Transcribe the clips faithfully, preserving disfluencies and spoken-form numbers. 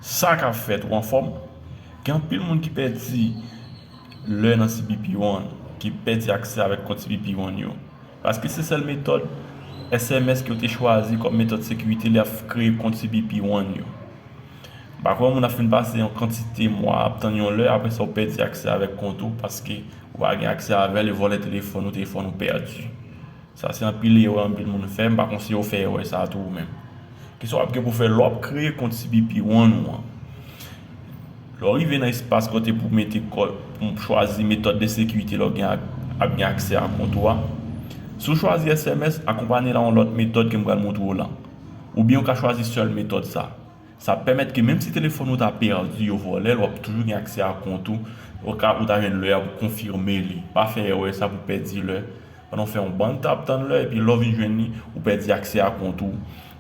Sa k ap fèt, ou anfòm? Gen anpil moun ki pèdi lè nan C B P One, ki pèdi aksè avèk kont C B P One yo. Paske se sèl metòd S M S ke yo te chwazi kòm metòd sekirite lè y ap kreye kont C B P One yo. M pa kwè moun ap fin pase yon kantite mwa ap tann yon lè, apre sa ou pèdi aksè avèk kont ou paske ou pa gen aksè avè l, yo vòlè telefòn ou, telefòn ou pèdi. Sa se anpil erè anpil moun fè, m pa konseye w fè erè sa tou ou menm. Kisa w ap gen pou fè lè w ap kreye kont C B P One ou an? Lè w rive nan espas kote pou mete kòd, pou chwazi metòd de sekirite lè w gen ak, ap gen aksè a kont ou a. Si w chwazi S M S, akonpanye l a yon lòt metòd ke m pral montre w la. Oubyen w ka chwazi sèl metòd sa. Sa ap pèmèt ke menm si telefòn ou ta pèdi, yo vòlè l, w ap toujou gen aksè a kont ou. Oka ou ta jwenn lè a pou konfime li. Pa fè erè sa pou pèdi lè. Pandan w fè yon bann tan ap tann lè, epi lè w vin jwenn li, ou pèdi aksè a kont ou,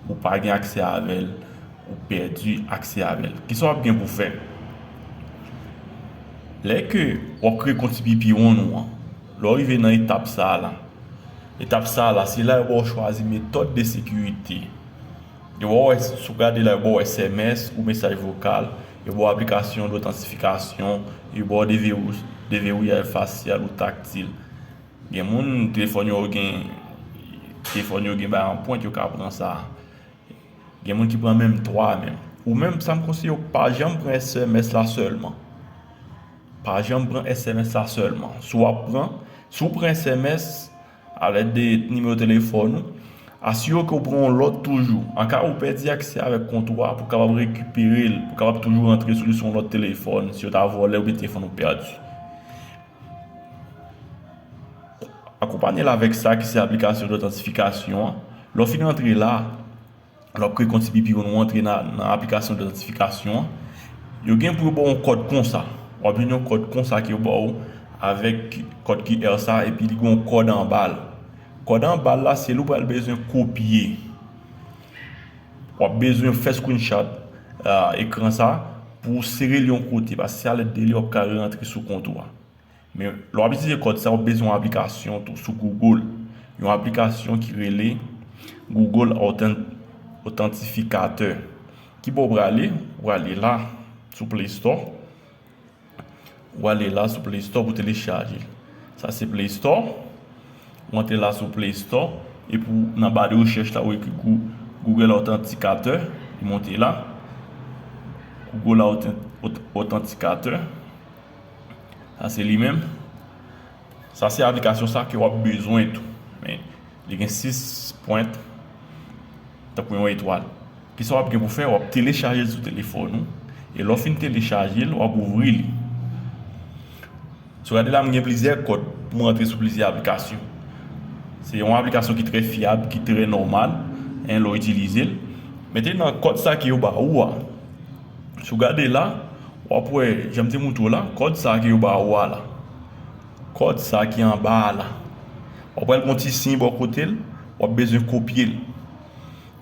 ou pa gen aksè avè l, ou pèdi aksè avè l. Kisa w ap gen pou fè? Lè ke w ap kreye kont C B P One ou an, lè w rive nan etap sa a la, etap sa a la, se la yo ba w chwazi metòd de sekirite. Yo ba w, si w gade la, yo ba w S M S ou mesaj vokal, yo ba w aplikasyon dotantifikasyon, yo ba w deverou-, devewouyaj fasyal ou taktil. Gen moun, telefòn yo gen, telefòn yo gen bay anprent, yo ka pran sa. Gen moun ki pran menm twa menm. Ou menm, sa m konseye w, pa janm pran S M S la sèlman. Pa janm pran S M S la sèlman. Si w ap pran, si w pran S M S, alèd de nimewo telefòn ou, asire w ke w pran yon lòt toujou. Anka ou pèdi aksè avèk kont ou a, pou w kapab rekipere l, pou w kapab toujou rantre sou li sou yon lòt telefòn, si yo ta vòlè oubyen telefòn ou pèdi. Akonpanye l avèk sa ki se aplikasyon dotantifikasyon an. Lè w fin rantre la, lè w ap kreye kont C B P One ou antre nan, nan aplikasyon dotantifikasyon an, yo gen pou yo ba w yon kòd konsa. W ap jwenn yon kòd konsa ke yo ba w avèk kòd Q R sa, epi li gen yon kòd anba l. Kòd anba l la, se li w pral bezwen kopye. W ap bezwen fè screenshot, ah, ekran sa pou w sere l yon kote, paske se alèd de li w ap ka re-rantre sou kont ou a. Men lè w ap itilize kòd sa, w ap bezwen yon aplikasyon tou sou Google. Yon aplikasyon ki rele Google Authen-, Authentificator. Ki bò w prale? Ou prale la, sou Play Store. Ou ale la sou Play Store pou telechaje. Sa se Play Store. Ou antre la sou Play Store. Epi w nan ba de rechèch la, ou ekri Goo-, Google Authenticator. Li monte la. Google Authen-, Auth-, Authenticator. Sa se li menm. Sa se aplikasyon sa ke w ap bezwen tou. Men, li gen sis pwent, tankou yon etwal. Kisa w ap gen pou fè? W ap telechaje l sou telefòn ou. E lè w fin telechaje l, w ap ouvri li. Si w gade la, m gen plizyè kòd pou m rantre sou plizyè aplikasyon. Se yon aplikasyon ki trè fyab, ki trè nòmal, en, lè w itilize l. Mentnan, kòd sa ke yo ba ou a, si w gade la, w ap wè, jan m te montre w la, kòd sa ke yo ba ou a la. Kòd sa ki anba a la. W ap wè l gon ti siy bò kote l, w ap bezwen kopye l.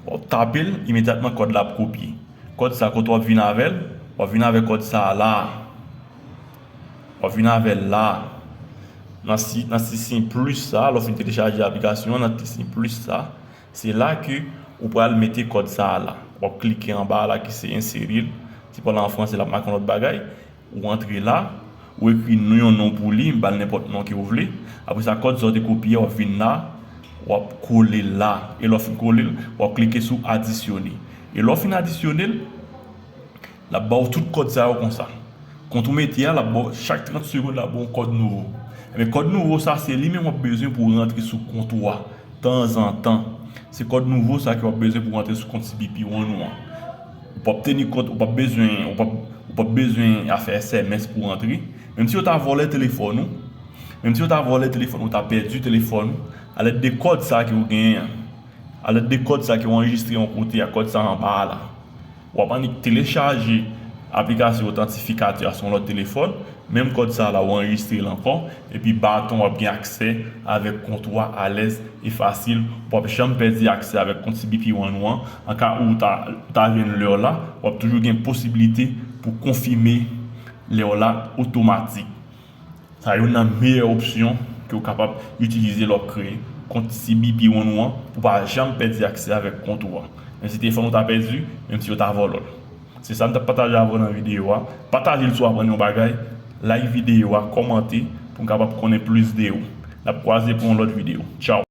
W ap tape l, imedyatman kòd la ap kopye. Kòd sa, kote w ap vin avè l? W ap vin avè kòd sa a la. W ap vin avè l la. Nan si, nan ti siy plis sa, lè w fin telechaje aplikasyon an, nan ti siy plis sa, se la ke ou pral mete kòd sa a la. W ap klike anba a la ki se ensere l. Si w pale an franse, l ap make yon lòt bagay. Ou antre la, ou ekri non, yon non pou li, ba l nenpòt non ke w vle. Apre sa, kòd sa w te kopye a, w ap vin la, w ap kole l la. E lè w fin kole l, w ap klike sou adisyone. E lè w fin adisyone l, l ap ba w tout kòd sa yo konsa. Kont ou mete a, l ap ba w, chak trant segonn, l ap ba w yon kòd nouvo. Ebyen, kòd nouvo sa, se li menm w ap bezwen pou w rantre sou kont ou a, tanzantan. Se kòd nouvo sa ke w ap bezwen pou w rantre sou kont C B P One ou an. Ou p ap teni kont, ou p ap bezwen, ou p ap, ou p ap bezwen afè S M S pou w rantre. Menm si yo ta vòlè telefòn ou, menm si yo ta vòlè telefòn ou, ou ta pèdi telefòn ou, alèd de kòd sa ke w genyen an, alèd de kòd sa ke w anrejistre yon kote a, kòd sa anba a la. W ap annik telechaje aplikasyon otantifikatè a sou yon lòt telefòn, menm kòd sa a la, w anrejistre l ankò, epi baton w ap gen aksè avèk kont ou a alèz e fasil, w p ap janm pèdi aksè avèk kont C B P One ou an, anka ou ta, ou ta jwenn lè w la, w ap toujou gen posiblite pou konfime lè w la otomatik. Sa youn nan meyè opsyon ke w kapab itilize lè w ap kreye kont C B P One ou an pou w pa janm pèdi aksè avèk kont ou an. Menm si telefòn ou ta pèdi, menm si yo ta vòlò l. Se sa m t ap pataje avè w nan videyo a. Pataje l si w aprann yon bagay. Like videyo a, kòmante pou m kapab konnen plis de ou. N ap kwaze pou yon lòt videyo. Tchaw!